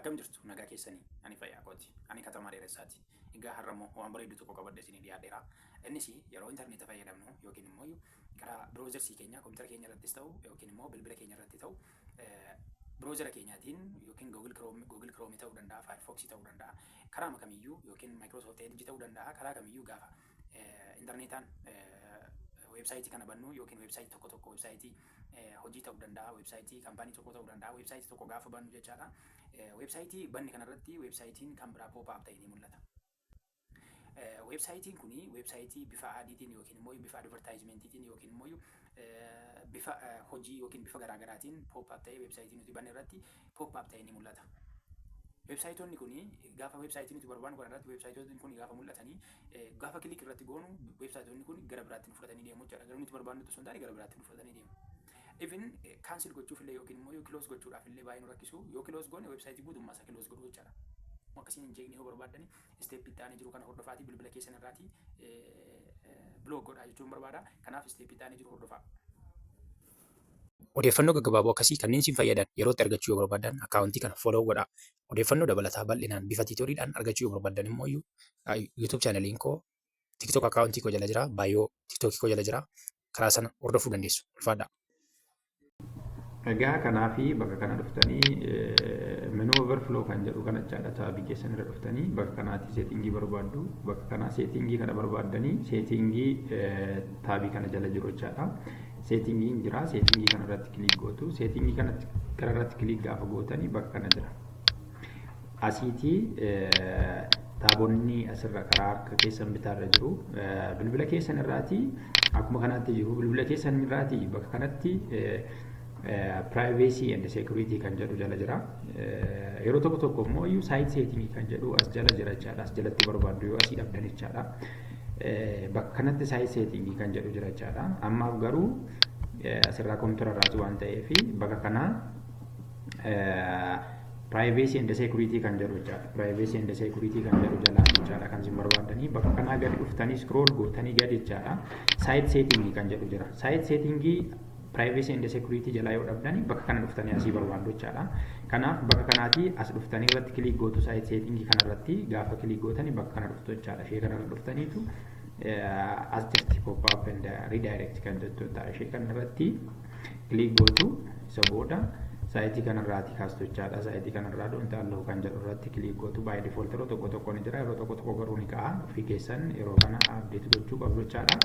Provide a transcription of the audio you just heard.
Akkam jirtu, nagaa keessanii? Ani fayyaa kooti. Ani Katamaa Dheeressaati. Egaa har'a immoo waan bareedu tokko qabadhee isinii dhiyaadheera. Innis yeroo intarneeta fayyadamnu yookiin immoo karaa browsersii keenya kompiitara keenya irrattis ta'u yookiin immoo bilbila keenya irratti ta'u, browsera keenyaatiin yookiin Google Chrome ta'uu danda'a, Firefox ta'uu danda'a, karaa kamiyyuu yookiin Microsoft Edge ta'uu danda'a, karaa kamiyyuu gaafa intarneetaan weebsaayitii kana bannu yookiin weebsaayitii tokko tokko, weebsaayitii hojii ta'uu danda'a, weebsaayitii kaampaanii tokko ta'uu danda'a, weebsaayitii tokko gaafa bannu jechaadha. Weebsaayitii banni kanarratti weebsaayitiin kan biraa pop up ta'e ni mul'ata. Weebsaayitiin kuni weebsaayitii bifa adiitiin yookiin immoo bifa advertisementiitiin yookiin immoo bifa hojii yookiin bifa garaagaraatiin pop up ta'ee weebsaayitii nuti banne irratti pop up ta'e ni mul'ata. Weebsaayitoonni kuni gaafa weebsaayitii nuti barbaannu kana irratti weebsaayitoonni kun gaafa mul'atanii, gaafa click irratti goonu, weebsaayitoonni kun gara biraatti nu fudhatanii deemu jechuudha. Gara nuti barbaannu osoo hin taane gara biraatti nu fudhatanii deemu. Even cancel gochuuf illee yookiin immoo close gochuudhaaf illee baay'ee nu rakkisu. Yoo close goone weebsaayitii guutummaa isaa close godhuu jechaadha. Akkasiin hin jeeqne yoo barbaaddani, step itti aanee jiru kana hordofaatii bilbila keessan irraatii block godhaa jechuun barbaada. Kanaaf step itti aanee jiru hordofaa. Odeeffannoo gaggabaaboo akkasii kanneen isin fayyadan yerootti argachuu yoo barbaaddan, akkaawuntii kana follow godhaa. Odeeffannoo dabalataa bal'inaan bifa tutoriidhaan argachuu yoo barbaaddan immoo YouTube channeliin koo TikTok akkaawuntii koo jala jira. Bio TikTokii koo jala jira. Karaa sana hordofuu dandeessu. Ulfaadhaa. Egaa kanaafi bakka kana dhuftanii menu overflow kan jedhu kana jechaadha. Taabii keessan irra dhuftanii bakka kanaatti settingii barbaaddu. Bakka kanaa settingii kana barbaaddanii settingii taabii kana jala jiru jechaadha. Settingiin jira. Settingii kana irratti click gootu. Settingii kanatti kana irratti click gaafa gootanii bakka kana jira. Asiitii taabonni asirra karaa harka keessan bitaarra jiru. Bilbila keessan irraatii akkuma kanaatti jiru. Bilbila keessan irraatii bakka kanatti privacy and security kan jedhu jala jira. Yeroo tokko tokko immoo iyyuu site setting kan jedhu as jala jira jechaadha. As jalatti barbaaddu yoo asii dhabdan jechaadha. Bakka kanatti site setting kan jedhu jira jechaadha. Ammaaf garuu asirraa kompiitara irraati waan ta'eef bakka kanaa privacy and security kan jedhu jechaadha. Privacy and security kan jedhu jalaa jechaadha kan isin barbaaddanii. Bakka kanaa gadi dhuftanii scroll gootanii gadi jechaadha. Site setting kan jedhu jira. Site setting privacy and security jalaa yoo dhabdanii, bakka kana dhuftanii asii barbaaddu jechaadha. Kanaaf bakka kanaatii as dhuftanii irratti click gootu. Site setting kanarratti gaafa click gootanii bakka kana dhuftu jechaadha. Ishee kanarra dhuftaniitu as jirti, pop up and redirect kan jettu ta'a. Ishee kanarratti click gootu. Isa booda saayitii kanarraati kaastu jechaadha. Saayitii kanarraa don't allow kan jedhu irratti click gootu. By default yeroo tokko tokko ni jira, yeroo tokko tokko garuu ni ka'a. Ofii keessan yeroo kana update gochuu qabdu jechaadha.